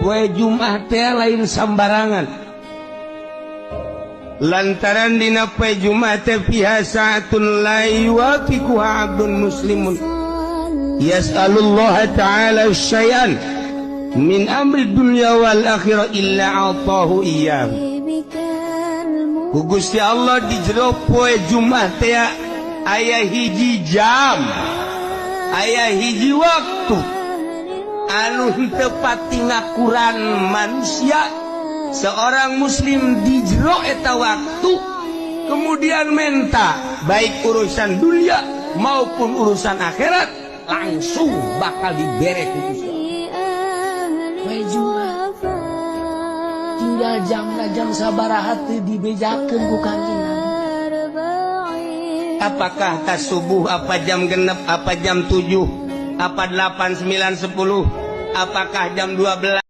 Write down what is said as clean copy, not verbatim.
Poe Jumat teh lain sambarangan, lantaran dina poe Jumat teh fiha sa'atun la yuwafiquha 'abdun muslimun yas'alullah ta'ala syai'an min amri dunya wal akhirah illa 'atahu iyyahu. Ku Gusti Allah di jero poe Jumat teh aya hiji jam, aya hiji waktu anu henteu pati ngakuran manusia, seorang muslim di jero eta waktu kemudian menta baik urusan dunia maupun urusan akhirat, langsung bakal dibere ku Gusti Allah. Poe Jumat tinggal jam jam sabaraha teu dibejakeun ku Kanjeng Nabi. Apakah tas subuh, apa jam 6, apa jam 7, apa 8, 9, 10, apakah jam 12?